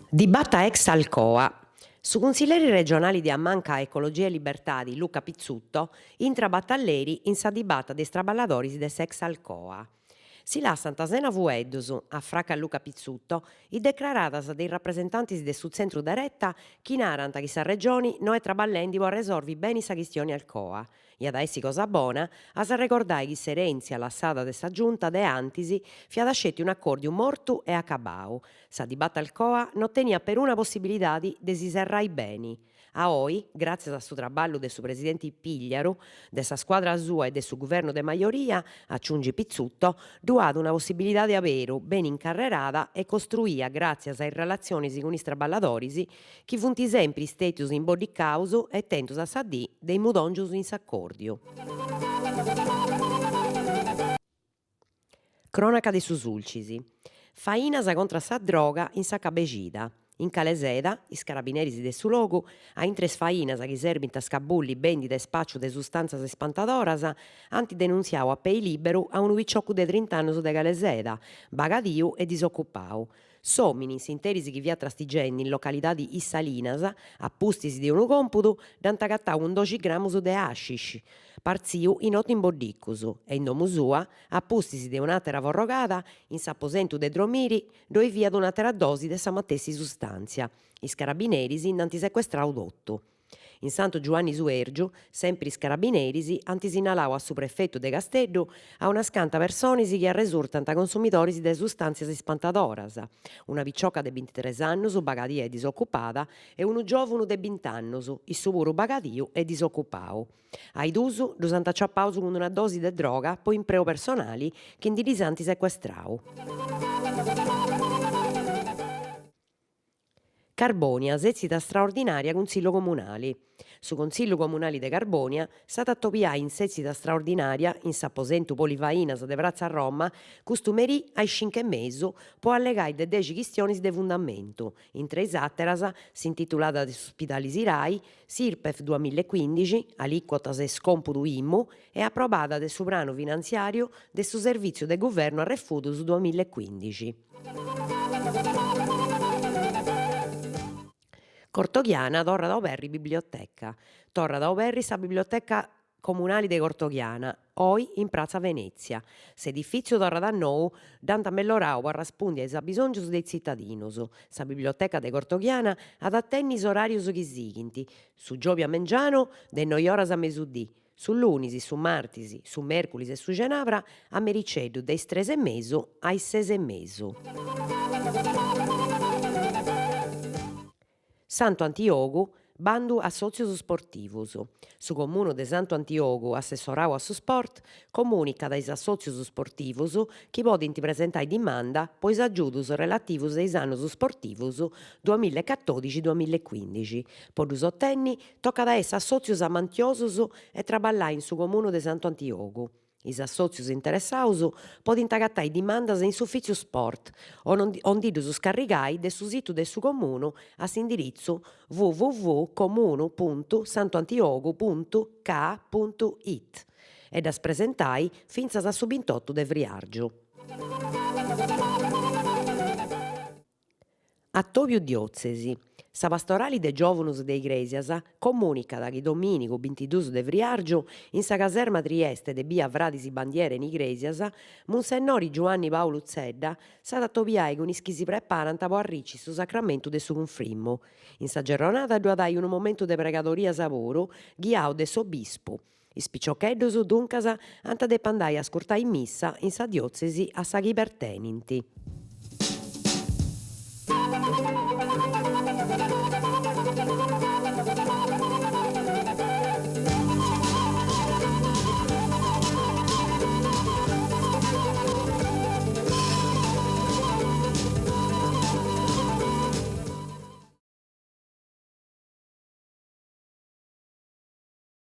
Dibata ex Alcoa. Su cunsilleri regionali de a Manca Ecologia e Libertadi Luca Pizzuto intrat batalleri in sa dibata de is traballadoris de s'ex Alcoa. Si lassant sena fueddus, afracat Luca Pizzuto, is decraradas de is rapresentantis de su tzentru dereta chi narant chi sa Regioni no est traballendi po arresorvi beni sa chistioni Alcoa. Iat a essi cosa bona a s'arregordai chi s'erèntzia lassada de sa Giunta de antis fiat sceti un'acòrdiu mortu e acabau. Sa dibata Alcoa no teniat peruna possibilidadi de si serrai beni. A oi, gràtzias a su traballu de su presidenti Pigliaru, de sa scuadra sua e de su guvernu de majoria, aciungit Pizzuto, ddu at una possibilidadi aberu, beni incarrerada e costruia gràtzias a is relatzionis cun is traballadoris chi funt sempri stètius imboddicaus e tentus a sa dì de is mudòngius in s'acòrdiu. Crònaca de su Sulcis. Fainas contra sa droga in sa cabexida. In Caleseda, is carabineris de su logu, a intre is fainas chi serbint a scabulli bendida e spàciu de sustàntzias ispantadoras, ant denuntziau a pei lìberu a unu piciocu de trint'annus de Caleseda, bagadiu e disocupau. S'òmini, in s'interis chi fiat trastigendi in localidadi Is Salinas, a pustis de unu còmpudu, dd'ant agatau cun doxi gramus de hashish, partziu in otu imboddicus, e in domu sua, a pustis de un'àtera forrogada, in s'aposentu de dromiri, ddoi fiat un'àtera dosi de sa matessi sustàntzia. Is carabineris nd'ant secuestrau totu. In Santu Giuanni Suèrgiu, sèmpiri is carabineris ant sinnalau a su prefetu de Casteddu a unas canta personis chi arresurtant consumidoris de sustàntzias ispantadoras, una picioca de bintitres annus bagadia e disocupada e unu giòvunu de bint'annus, issu puru bagadiu e disocupau. A is duus ddus ant aciapaus cun una dosi de droga po impreu personali chi ndi ddis ant secuestrau. Carbònia, sètzida straordinària Cunsillu Comunali. Su Consillu Comunali de Carbònia s'at a atobiai in sètzida straordinària in s'aposentu Polifainas de Pratza Roma custu merì a is cincu e mesu po allegai de dexi chistionis de fundamentu, intre is àteras, s'intitulada de su Spidali Sirai, s'Irpef duamilla e cuindixi, alìcuotas e scòmpudu Imu e aprobada de su pranu finantziàriu de su Servìtziu de Guvernu Arrefudus duamilla e cuindixi. Cortoghiana torrat a oberri biblioteca. Torrat a oberri sa biblioteca comunali de Cortoghiana, oi in pratza Venètzia. S'edifìtziu torrat a nou, dd'ant amellorau po arraspundi a is abisòngius de is tzitadinus. Sa biblioteca de Cortoghiana at a tenni is oràrius chi sighint, su giòbia mengianu de noi oras a mesudì, Su lunis, su martis, su mèrculis e su cenabra a mericeddu de is tres e mesu a is ses e mesu. Santu Antiogu, bandu assòtzius sportivus. Su Comunu de Santu Antiogu, assessorau a su sport, comùnicat a is assòtzius sportivus chi podint presentai dimanda po is agiudus relativus a is annus sportivus duamilla e catòdixi duamilla e cuìndixi. Po ddus otenni Tocat a essi assòtzius amantiosus e traballai in su Comunu de Santu Antiogu. Is assòtzius interessaus podint agatai dimandas in s'Ufìtziu Sport o o ndi ddus scarrigai de su situ de su Comunu a s'indiritzu www comunu puntu santuantiogu puntu ca puntu it e ddas presentai fintzas a su bintotu de friàrgiu. Atòbiu Diòtzesi. Sa Pastorali de Giòvunus de Igrèsias comùnicat chi domìnigu bintidus de friàrgiu, in sa caserma Trieste de bia Fradis Bandiera in Igrèsias, Munsennori Giuanni Pàulu Zedda s'at a atobiai cun is chi si preparant po arrici su sacramentu de su cunfrimu. In sa gerronada ddu at ai unu momentu de pregadorias puru, ghiau de s'obispu. Is piciocheddus, duncas, ant a depi andai a ascurtai missa in sa diòtzesi a sa chi pertenint.